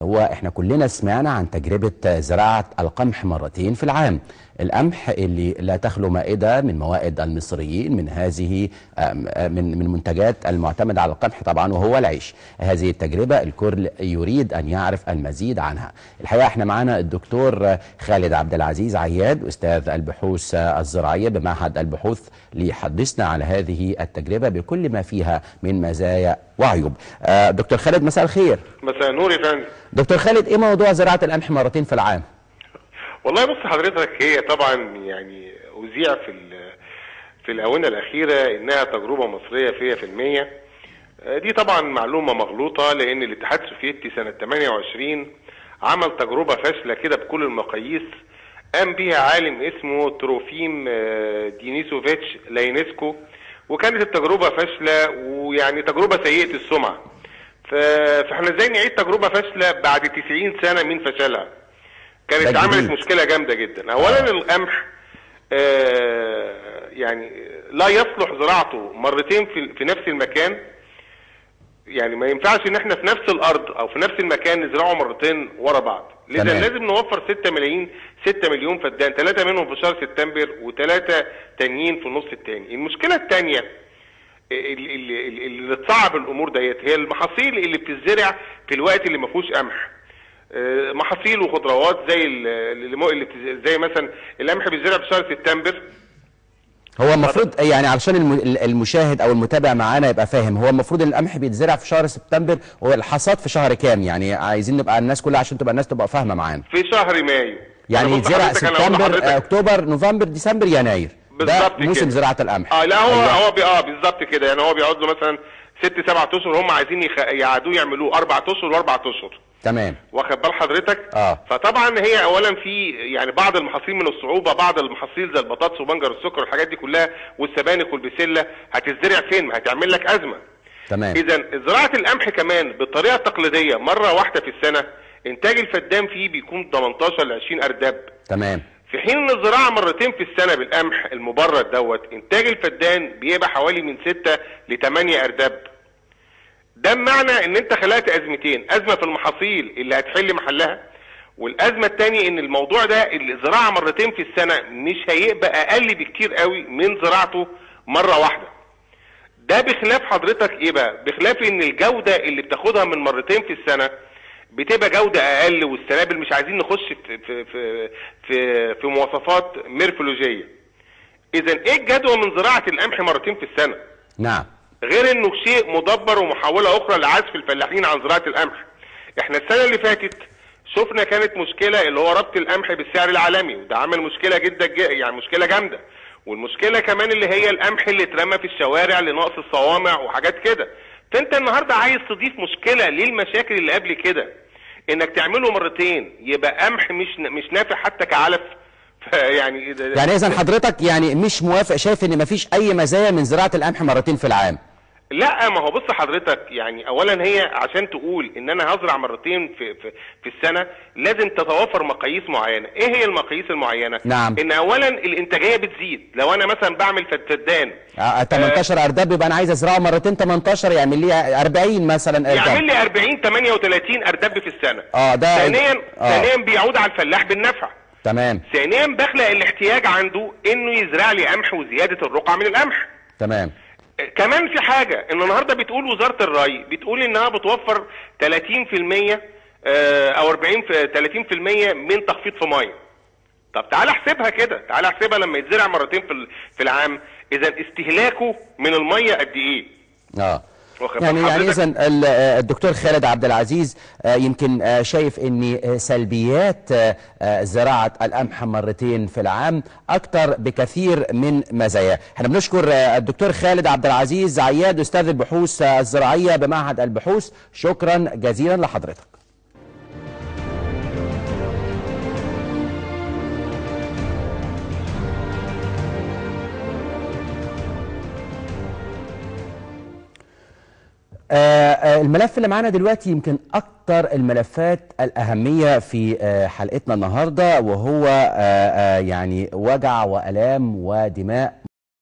هو احنا كلنا سمعنا عن تجربة زراعة القمح مرتين في العام. القمح اللي لا تخلو مائدة من موائد المصريين من هذه من منتجات المعتمدة على القمح طبعا، وهو العيش. هذه التجربة الكل يريد أن يعرف المزيد عنها. الحقيقة احنا معانا الدكتور خالد عبد العزيز عياد، أستاذ البحوث الزراعية بمعهد البحوث، ليحدثنا على هذه التجربة بكل ما فيها من مزايا وعيوب. دكتور خالد، مساء الخير. مساء النور يا فندم. دكتور خالد، ايه موضوع زراعة القمح مرتين في العام؟ والله بص حضرتك، هي طبعا يعني أذيع في الآونة الأخيرة إنها تجربة مصرية 100%. دي طبعا معلومة مغلوطة، لأن الاتحاد السوفيتي سنة 28 عمل تجربة فاشلة كده بكل المقاييس، قام بيها عالم اسمه تروفيم دينيسوفيتش لاينسكو، وكانت التجربة فاشلة ويعني تجربة سيئة السمعة. فاحنا ازاي نعيد تجربة فاشلة بعد 90 سنة من فشلها؟ كانت عملت مشكلة جامدة جدا. أولا القمح يعني لا يصلح زراعته مرتين في نفس المكان، يعني ما ينفعش ان احنا في نفس الارض او في نفس المكان نزرعه مرتين ورا بعض. لذا لازم نوفر 6 مليون فدان، 3 منهم في شهر سبتمبر و3 تانيين في النص التاني. المشكلة التانية اللي تصعب الامور ديت هي المحاصيل اللي بتزرع في الوقت اللي ما فيهوش قمح. محاصيل وخضروات زي اللي زي مثلا القمح بيتزرع في شهر سبتمبر. هو المفروض يعني علشان المشاهد او المتابع معانا يبقى فاهم، هو المفروض ان القمح بيتزرع في شهر سبتمبر والحصاد في شهر كام؟ يعني عايزين نبقى الناس كلها عشان تبقى الناس تبقى فاهمه معانا. في شهر مايو، يعني يتزرع سبتمبر، اكتوبر، نوفمبر، ديسمبر، يناير. بالظبط كده موسم زراعة القمح. لا هو أيوة. هو بالظبط كده، يعني هو بيقعد له مثلا 6 7 اشهر، هم عايزين يعادوه يعملوه 4 اشهر و4 اشهر. تمام، واخد بال حضرتك؟ فطبعا هي اولا في يعني بعض المحاصيل من الصعوبة، بعض المحاصيل زي البطاطس وبنجر السكر والحاجات دي كلها والسبانخ والبسله هتزرع فين؟ ما هتعمل لك ازمة. تمام. اذا زراعة القمح كمان بالطريقة التقليدية مرة واحدة في السنة انتاج الفدان فيه بيكون 18 ل 20 ارداب. تمام. في حين ان الزراعة مرتين في السنة بالقمح المبرد دوت انتاج الفدان بيبقى حوالي من 6 ل 8 ارداب. ده بمعنى ان انت خلقت ازمتين، ازمة في المحاصيل اللي هتحل محلها، والازمة الثانية ان الموضوع ده الزراعة مرتين في السنة مش هيبقى اقل بكتير قوي من زراعته مرة واحدة. ده بخلاف حضرتك ايه بقى؟ بخلاف ان الجودة اللي بتاخدها من مرتين في السنة بتبقى جوده اقل، والسنابل مش عايزين نخش في في في في, في مواصفات ميرفولوجيه. اذا ايه الجدوى من زراعة القمح مرتين في السنة؟ نعم. غير انه شيء مدبر ومحاولة اخرى لعزف الفلاحين عن زراعة القمح. احنا السنة اللي فاتت شفنا كانت مشكلة اللي هو ربط القمح بالسعر العالمي، وده عمل مشكلة جدا، يعني مشكلة جامدة. والمشكلة كمان اللي هي القمح اللي اترمى في الشوارع لنقص الصوامع وحاجات كده. فانت النهارده عايز تضيف مشكلة للمشاكل اللي قبل كده، انك تعمله مرتين يبقى قمح مش نافع حتى كعلف. يعني اذا حضرتك يعني مش موافق، شايف ان مفيش اي مزايا من زراعة القمح مرتين في العام؟ لا، ما هو بص حضرتك، يعني اولا هي عشان تقول ان انا هزرع مرتين في في, في السنة لازم تتوافر مقاييس معينة. ايه هي المقاييس المعينة؟ نعم. ان اولا الانتاجية بتزيد. لو انا مثلا بعمل فدان 18 ارداب، يبقى انا عايز ازرعه مرتين 18 يعمل لي 40 مثلا ارداب، يعمل لي 40 38 ارداب في السنة. ده ثانيا ثانيا بيعود على الفلاح بالنفع. تمام. ثانيا بخلق الاحتياج عنده انه يزرع لي قمح وزيادة الرقعة من القمح. تمام. كمان في حاجة، ان النهارده بتقول وزارة الري بتقول انها بتوفر 30% او 40 30% من تخفيض في مية. طب تعالى احسبها كده، تعالى احسبها لما يتزرع مرتين في العام، اذا استهلاكه من المية قد ايه؟ يعني اذا الدكتور خالد عبد العزيز يمكن شايف ان سلبيات زراعة القمح مرتين في العام اكتر بكثير من مزاياه. احنا بنشكر الدكتور خالد عبد العزيز عياد، استاذ البحوث الزراعية بمعهد البحوث. شكرا جزيلا لحضرتك. الملف اللي معانا دلوقتي يمكن أكتر الملفات الأهمية في حلقتنا النهاردة، وهو يعني وجع وألام ودماء